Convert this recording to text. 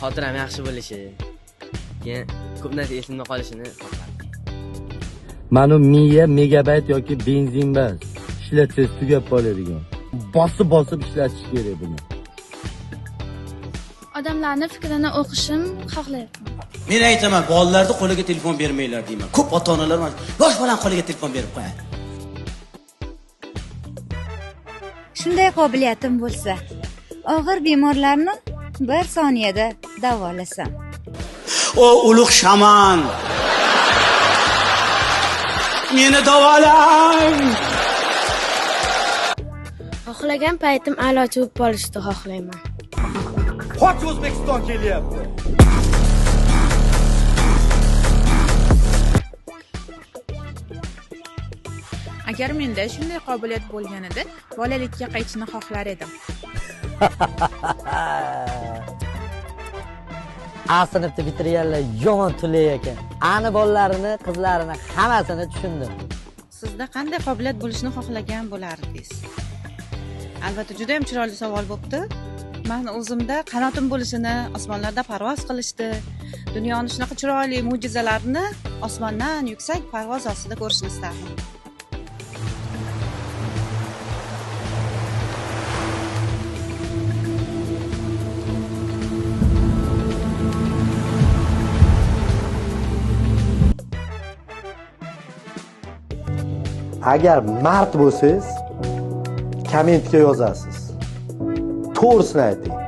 Xotiram yaxshi bo'lishi, keyin ko'p narsa esimda qolishini xohlardim. Manu miya megabayt yoki benzin emas. Ishlatsangiz tugab qoladigan. Bosib-bosib ishlatish kerak buni. Odamlarni fikrini o'qishim xohlayapman. Men aytaman, bolalarni qo'liga telefon bermanglar deyman. Ko'p ota-onalar yosh bolani qo'liga telefon berib qo'yadi. Shunday qobiliyatim bo'lsa, og'ir bemorlarni bir soniyada davolasam. O ulug' shaman. Meni davolang. Xohlagan paytim a'lochi bo'lib qolishni xohlayman. Qoch O'zbekiston kelyapti. Agar menda shunday qobiliyat bo'lganida, bolalikka qaytishni xohlar edim. A sinfni bitirganlar yomon tulay ekan. Ani bolalarini, qizlarini hammasini tushundim. Sizda qanday qobiliyat bo'lishini xohlagan bo'lardingiz? Albatta, juda ham chiroyli savol bo'pti. Men o'zimda qanotim bo'lishini, osmonlarda parvoz qilishni, dunyoni shunaqa chiroyli mo'jizalarni osmondan yuksak parvoz ostida ko'rishni istardim. Agar mard bo'lsangiz, kommentga yozasiz. To'g'risini ayting.